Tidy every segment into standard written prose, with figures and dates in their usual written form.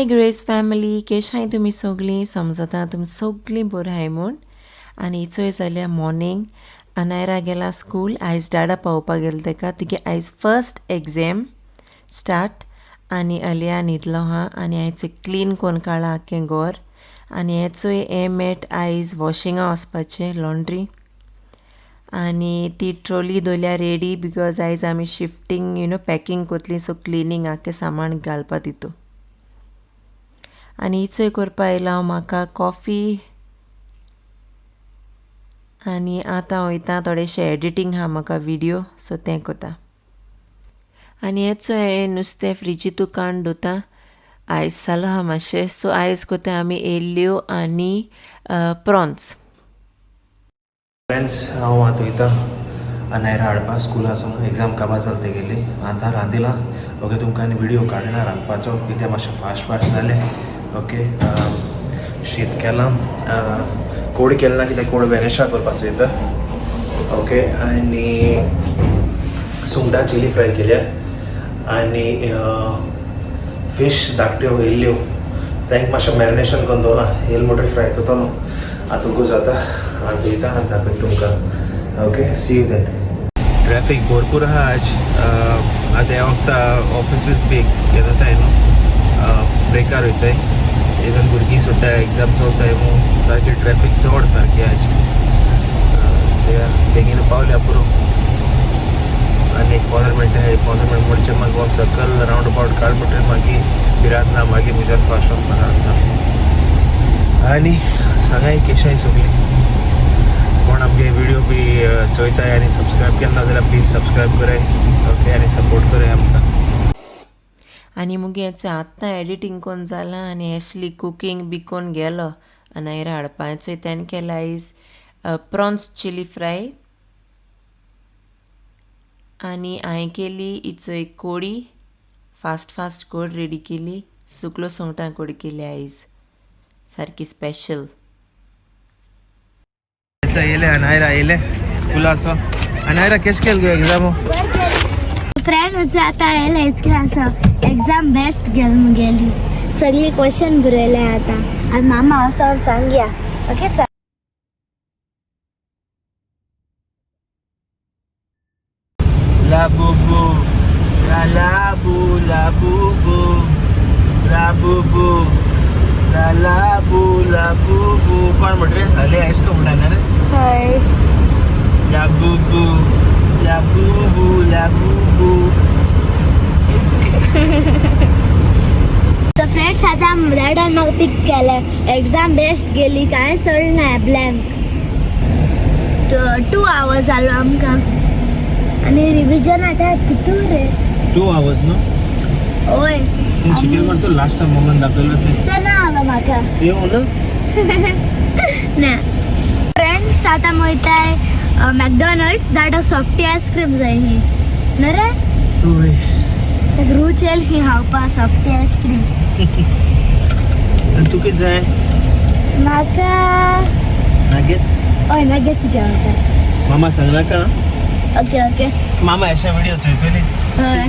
हाय grace family, केशाय तुमी सगळीं समजता तुमी सगळीं बरीं आहाय म्हूण. आनी इचोय जाल्या मॉर्निंग अनायरा गेला स्कूल. आयज डाडा पावोवपाक गेलो तेका, तिगे आयज फर्स्ट एग्जॅम स्टार्ट. आनी अलिया न्हिदलो आहा आनी आयज क्लीन कोन्न काडलां आख्खें घोर. आनी हेचोय हें मॅट आयज वॉशिंगा वचपाचें लॉन्ड्री. आनी ती ट्रॉली दवरल्या रेडी because आयज आमी शिफ्टींग you know packing कोतली, सो क्लिनींग आख्खें सामान घालपा तितू. आनी इचोय करपा आयला हांव म्हाका कॉफी. आनी आतां वयता थोडेशें एडिटींग आहा म्हाका विडियो, सो तें कोता. आनी हेचो हें नुस्तें फ्रिजींतू काडून दवरता, आयस जालो आहा मातशें. सो आयज कोता आमी एल्ल्यो आनी प्रॉन्स. फ्रेंड्स, हांव आतां वयता अनायरा हाडपा स्कुला सावन. एग्जाम काबार जाल तेगेली. आतां रांदिलां. ओके, तुमकां आनी विडियो काडना रांदपाचो कित्याक मातशें फास्ट फास्ट जालें. ओके, शीत केलां, कोड केलें ना कित्याक कोड वेनेशा करपाक येता. ओके, आनी सुंगटां चिली फ्राय केल्या आनी फिश धाकट्यो येयल्ल्यो तांकां मातशें मॅरिनेशन करून दवरलां. येयल म्हणटरीर फ्राय करतलो. आतां उगो जाता, आतां वयता आनी दाखयता तुमकां. Okay, see you then. Traffic भरपूर आहा आज. आतां ह्या वखता ऑफिसीस बी हें जाताय न्हू, ब्रेकार वयताय, इवन भुरगीं सुट्टाय, एग्जाम चलताय म्हणून सारकी ट्रॅफीक चड सारकी आज. बेगीन पावल्या पुरो. आनी एक 15 मिनटां, 15 मिनट म्हणचे मागीर हो सर्कल रावंड अबावट काड म्हणटरीर मागीर भिरांत ना, मागीर म्हज्यान फास्ट वचपाक ना. आनी सांगाय केशाय सगळीं कोण आमगे विडियो बी चोयताय आनी सबस्क्रायब केन्ना ना जाल्यार प्लीज सबस्क्रायब कराय. ओके, आनी सपोर्ट कराय आमकां. आनी मुगे आत्तां एडिटींग कोन्न जालां आनी एशली कुकींग बी कोन्न गेलो अनायरा हाडपाचो. तेणें केला आयज प्रॉन्स चिली फ्राय आनी हांवें केली इचोय कोडी, फास्ट फास्ट कोड रेडी केली, सुकलो सुंगटां कोडी केली आयज सारकी स्पेशल. येयले अनायरा, येयले स्कुलाचो. अनायरा, केश केल गो एग्जाम? फ्रेंड आतां येयले class. Exam best गेल मुगेली, सगळी क्वेश्चन बरयले आतां. आनी मामा वचोन सांगया. ओके. लाबुबु ला लाबु लाबुबु लाबुबु ला लाबु लाबुबु. कोण म्हणटा रे? हले आयस्को म्हणटा रे. हय. लाबुबु लाबुबु लाबुबु. सो फ्रेंड्स, आतां डॅडान म्हाका पीक केलें. एग्जाम बेस्ट गेली, कांय सोडना ब्लँक. 2 आवर्स जालो आमकां आनी रिविजन आतां कितू रे? 2 आवर्स न्हू? हय. शिकेल मरे तूं लास्ट टायम मम्मान दाखयलो तें. तें ना आलो म्हाका. येवं ना? ना. फ्रेंड्स, आतां वयताय मॅकडॉनल्ड्स. दाटा सॉफ्टी आयस्क्रीम जाय ही न्हू रे? हय. ताका रूच येयल ही खावपा सॉफ्टी आयस्क्रीम. आनी तुका कितें जाय? म्हाका नगेट्स. हय, नगेट्स घेवता. मामा सांगनाका. Okay okay. मामा अशा व्हिडिओ चोयतलीच. हय.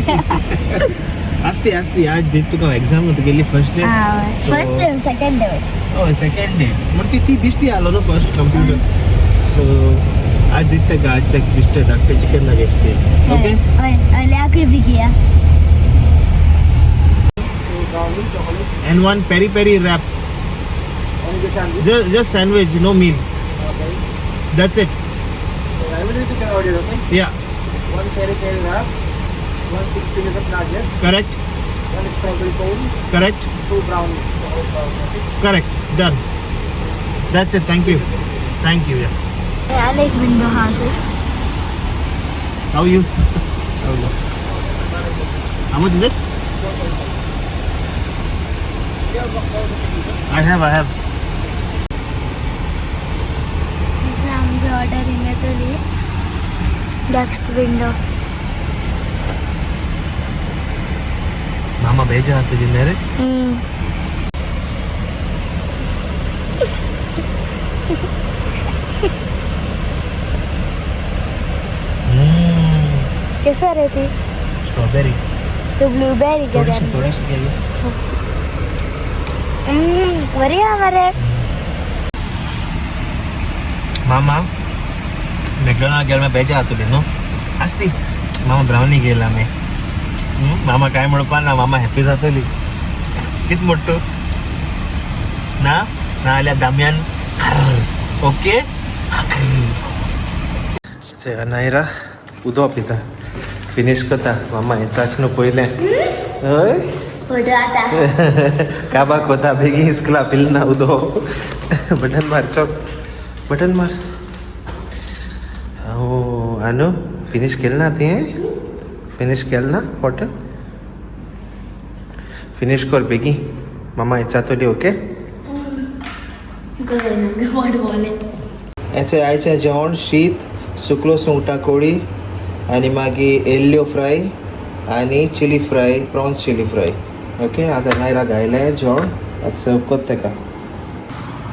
आसती आसती आज दीत तुका. एग्जाम तुगेली first day. First day, second day. हय, सेकंड डे म्हणजे ती बिश्टी आलो न्हू फर्स्ट कंप्युटर. सो आज दीत तेका, आज तेका बिश्टे धाकटे चिकन नगेट्स दी. ओके. हय हय, ल्याकूय बी घेया. And one peri peri wrap. Just sandwich, no meal. Okay. That's it. So I will repeat your order, okay? Yeah. 1 peri peri wrap, 1 6 pieces of nuggets, Correct. 1 strawberry cone, Correct. 2 brownies, chocolate brownies, okay? Correct. Done. That's it. Thank you. Thank you. Yeah. आनी एक window आहा sir. How are you? How are you? How much is it? I have. I have. आमची order येतली. Next window. मामा भेजा तुझे मेरे. कैसा रहती? स्ट्रॉबेरी. तो ब्लूबेरी. थोड़ी सी, थोड़ी सी चाहिए. बरी हा मरे. मामा मॅकडॉनल्ड गेला बेजा जातली न्हू आसती. मामा ब्रावनी गेला आमी. मामा काय म्हणपा ना, मामा हॅपी जातली. कित मोठो ना ना जाल्यार दामयान. ओके अनायरा उदो पिता फिनीश करता. मामा हें चाच न्हू पयलें. हय काबाक वता बेगीन इस्कुला पिल ना उदो. बटन मार चोक बटन मार. ओ आनू फिनीश केलें ना तुवें? फिनीश केलें ना पोट? फिनीश कर बेगीन. मामा विचारतली. ओके हेचें आयचें जेवण शीत, सुकलो सुंगटां कोळी आनी मागीर एल्ल्यो फ्राय आनी chilli fry, prawns chilli fry. Okay आतां नायरा गायलें जेवण, आतां सर्व कोत्ता तेका.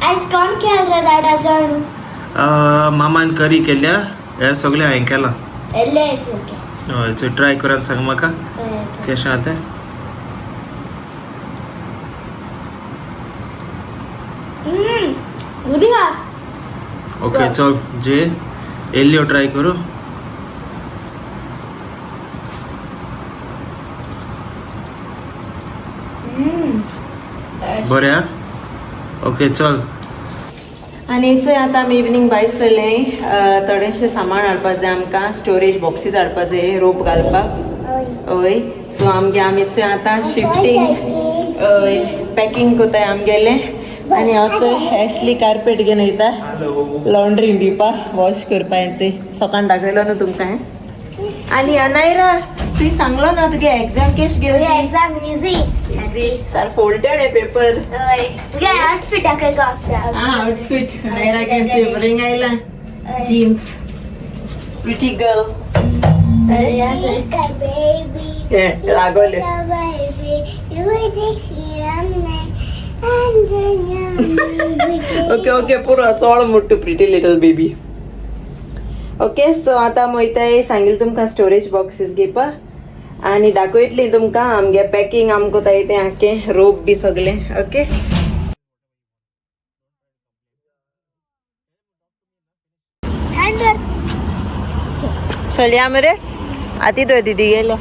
आयज कोण केलं रे दादा जेवण? मामान करी केल्या, हें सगळें हांवें केलां. एल्ले. हय चोय ट्राय करून सांग म्हाका केशें आहा तें. बरी हा. ओके चल जे एल्ल्यो ट्राय करूं. बरें आहा. ओके चल. आनी चोय आतां आमी इवनींग भायर सरले. थोडेशें सामान हाडपा जाय आमकां, स्टोरेज बॉक्सीस हाडपा जाय रोप घालपाक. हय सो आमगे आमी चोय आतां शिफ्टींग हय पॅकींग कोताय आमगेलें. आनी हांव चोय एशली कार्पेट घेवन वयता लॉन्ड्री दिवपा, वॉश करपा. हेंचे सकाळ दाखयलो न्हू तुमकां हांवें. आनी अनायरा तुवें सांगलो ना तुगे एग्जाम केश गेली? Exam easy. इजी सार फोल्डेड आहे पेपर. हय तुगे आउटफिट दाखय गो. आउटफिट अनायरा कॅन्सी बरें आयला, जीन्स, प्रिटी गर्ल लागोले. ओके ओके पुरो चोड मोठू pretty little baby. Okay so आतां वयताय सांगील तुमकां स्टोरेज बॉक्सीस घेवपाक आनी दाखयतली तुमकां आमगे पॅकिंग आमकां कोताय तें आख्खें रोप बी सगळें. ओके चलया मरे आती तो दीदी गेले.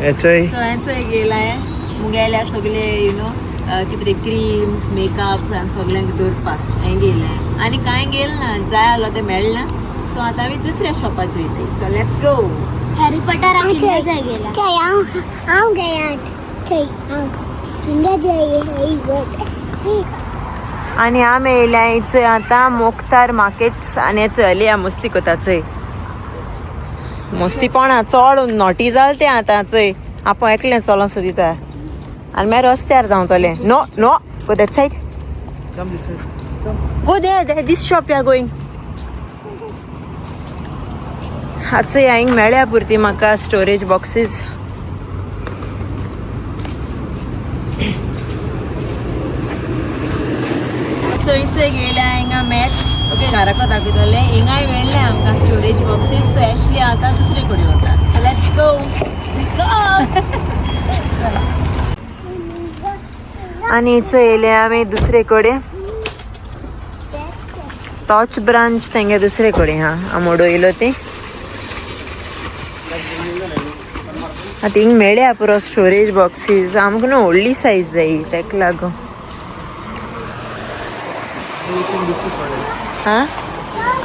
हेचोय सो हेंचोय गेलाय मुगेल्या सगळे you know कितें क्रीम्स मेकअप आनी सगळ्यांक दवरपाक हें गेलें. आनी कांय गेल ना, जाय आसलो तें मेळना. सो आतां आमी दुसऱ्या शॉपाचेर वयताय. So let's go. Harry Potter Kinder जाय गेला. हांव गेयात थंय हांव किंडर जॉय. आनी आमी येयल्या चोय आतां मोक्तार मार्केट्स. आनी चलया मस्ती कोता चोय, मस्तीपणा चड नोटी जाल तें आतां चोय. आपूण एकलें चलों सोदिता आनी मागीर रस्त्यार धांवतलें. No no go that side, go there, this shop you are going. आतां हांगा मेळ्या पुरती म्हाका स्टोरेज बॉक्सीस. चोय गेल्या हिंगा मॅट. ओके घराको दाखयतलें. हिंगाय मेळ्ळें आमकां स्टोरेज बॉक्सीस. सो एशली आतां दुसरे कडेन वता. So let's go. आनी चोय येयले आमी दुसरे कडेन, तोच ब्रांच तेंगे दुसरे कडेन हा आमोडो येयलो ती. आतां हिंग मेळ्या पुरो स्टोरेज बॉक्सीस. आमकां न्हू व्हडली सायज जाय तेका लागून. आं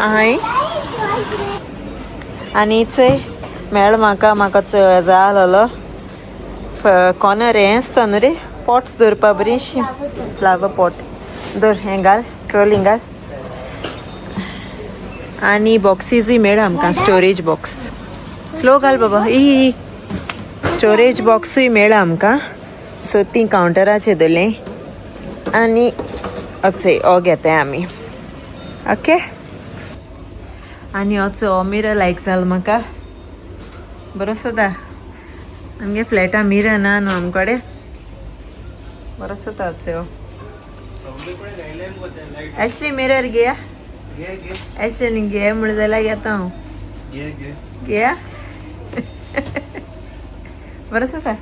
आहाय. आनी चोय मेळ म्हाका, म्हाका चोय जाय आसलेलो कॉर्नर हें आसता न्हू रे पॉट्स दवरपा बरीशी फ्लावर पॉट दर. हें घाल ट्रॉली घाल. आनी बॉक्सीजूय मेळ आमकां स्टोरेज बॉक्स. स्लो घाल बाबा. ई स्टोरेज बॉक्सूय मेळ्ळा आमकां. सो ती कावंटराचेर दवरलें आनी अचय हो घेताय आमी. ओके आनी अचो हो मिरर लायक जालो म्हाका, बरो सोदा. आमगे फ्लॅटा मिरर ना न्हू आमकडे, बरो सोदा अचय हो. एशली मिरर घेया. घे घे. अशें न्ही, घे म्हणून जाल्यार घेता हांव. घे घे. घेया, बरें आसा.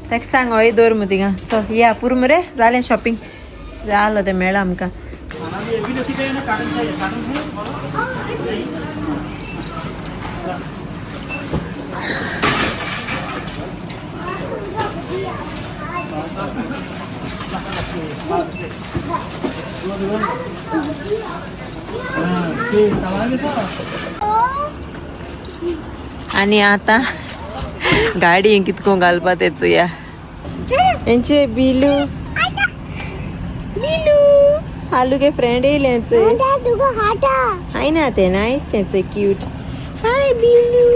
ताका सांग हय, दवर मु थिंगा. चल या, पुरो मरे, जालें शॉपिंग, जालो तें मेळ्ळां आमकां. आनी आतां गाडी कितको घालपा तेचो या. हेंचे बिलू बिलू हालू के फ्रेंड येयले. तुका हाटा. हाय ना, ते नायस तेंचे, क्यूट. हाय बिलू,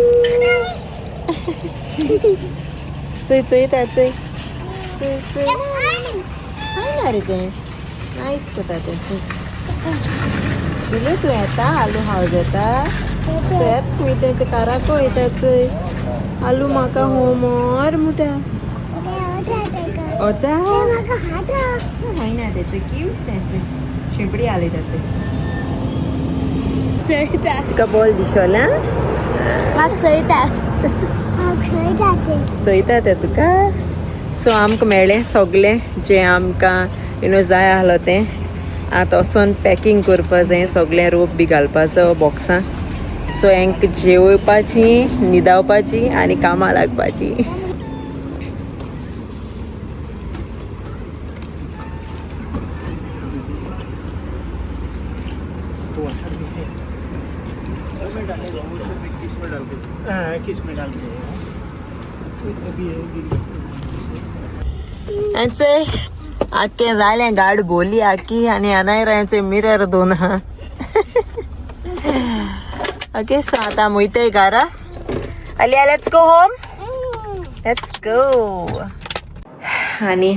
चोय चोयता, चोय चोय चोय. हाय ना रे, तें नायस कोता तें. बिलू, तूं येता आलू हावज येता, थंयच खंय तेंचे काराको वयता. चोय, आलू म्हाका होमर मुटा वता. हाटा. हाय ना तेचे, क्यूट तेंचे, शिंपडी आली ताचे. चोयता. तुका बॉल दिसोला? म्हाका चोयता. हांव खेळटा ते. चोयता ते तुका. सो आमकां मेळ्ळें सगळें जें आमकां you know जाय आहलो तें. आतां वचोन पॅकींग करपा जाय सगळें, रोप बी घालपाचो बॉक्सां. सो हेंक जेवपाची, न्हिदावपाची आनी कामां लागपाची. 21 में डाल के अभी है. हेंचे आख्खें जालें, गाड बोली आख्खी आनी अनायरांचे मिरर दोन आहा. ओके, सो आतां आमी वयताय घरा. Aliya, let's go home, let's go. आनी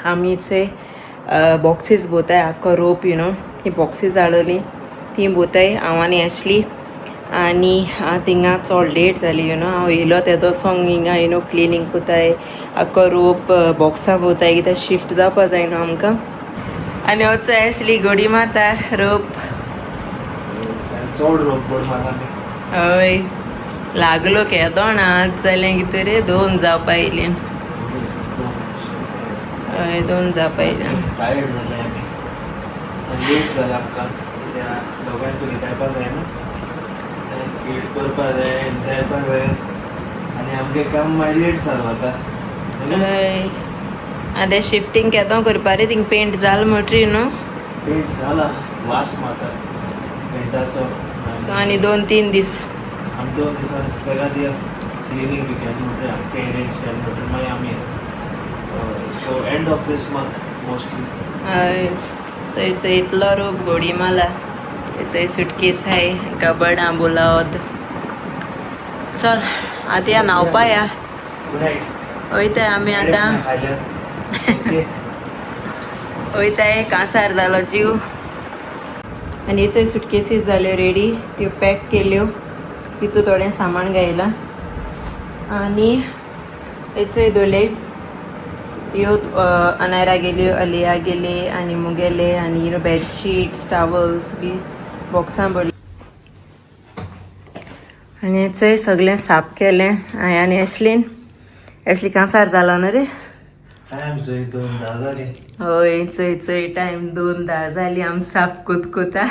आमीचे बॉक्सीस भोताय, आख्खो रोप you know ती बॉक्सीस हाडली, ती भोताय हांव आनी आसली. आनी हांव थिंगा चड लेट जाली you know. हांव येयलो तेदो सोंग हिंगा you know cleaning कोताय, आख्खो रोप बॉक्सां भोताय, कित्याक शिफ्ट जावपा जाय न्हू आमकां. आनी वचो आसली गोडी माता रोप. चड रोप गोड मारला. हय, लागलो केदोण आज जालें कितें रे, दोन जावपा येयली. हय, दोन जावपा येयली. टायर्ड जाले आमी आनी लेट जालें आमकां, कित्याक दोगांयक न्हिदायपा जाय न्हू, फीड करपा जाय, न्हिदायपा जाय आनी आमगें काम मागीर लेट चालू जाता. हय, आतां तें शिफ्टींग केदो करपा रे, थिंग पेंट जाल म्हणटरी न्हू. पेंट जाला, वास मारता पेंटाचो. सो आनी 2-3 दीस. आमी 2 दिसान सुसेगाद या, क्लिनींग बी केलें म्हणटरी, आमकां एरेंज केलें म्हणटरी मागीर आमी, so end of this month mostly. हय, चोय चोय, इतलो रोप गोडी माला. चोय, सुटकेस हाय, कबड आंबोलावत. चल, आतां या न्हांवपा या. Good night. वयताय आमी आतां. ओके. वयताय, कांसार जालो जीव. आनी चोय, सुटकेसीस जाल्यो रेडी, त्यो पॅक केल्यो, तितू थोडें सामान घायलां. आनी हेचोय दोले ह्यो अनायरा गेल्यो, अलिया गेले आनी मुगेले. आनी you know bedsheets, towels बी बॉक्सां भरली. आनी हेचोय सगळें साफ केलें हांवें आनी एशलीन. एशली, कांसार जालो न्हू रे? टायम चोय, 2:10 जाली. हय, चोय चोय, टायम 2:10 जाली. आम साफ कोतकोता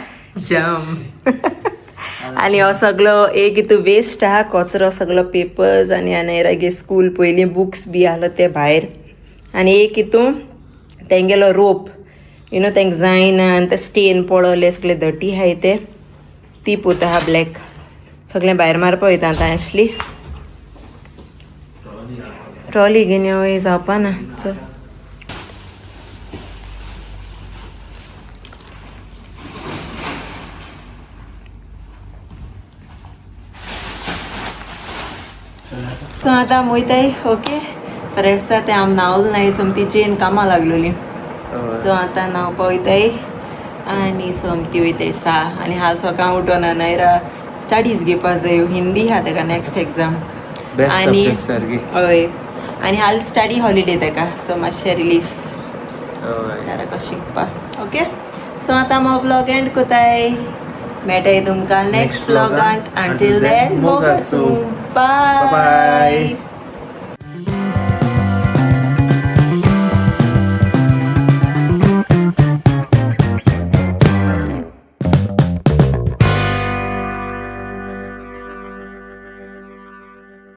जाम. आनी हो सगळो एक हितू वेस्ट आहा, कचरो सगळो, पेपर्स आनी आनी स्कूल पयलीं बुक्स बी आहलो ते भायर. आनी एक हितू तेंगेलो रोप you know तेंका जायना आनी ते स्टेन पडले, सगळे धटी आहाय ते, ती पोता आहा. ब्लॅक सगळें भायर मारपा वयता आतां. आसली ट्रॉली घेवन यो, जावपा ना. चल. सो आतां वयताय. ओके, फ्रेश जाता. आम न्हांवल नाय, सोमती चेन कामां लागलोली. सो आतां न्हांवपा वयताय आनी सोमती वयताय सा. आनी हाल सकाळ उठोन नायरा स्टडीज घेवपा जायो. हिंदी आहा ताका next exam. Best आनी सब्जेक्ट सारकी. हय, आनी हाल स्टडी हॉलिडे ताका, सो मातशें रिलीफ. हय. घरा कशें शिकपा. ओके, सो आतां हांव व्लॉग एंड कोताय. मेळटाय तुमकां नेक्स्ट Next vlog-आंक. व्लॉगांक. अंटील then, मोग आसूं. बाय बाय. बाय.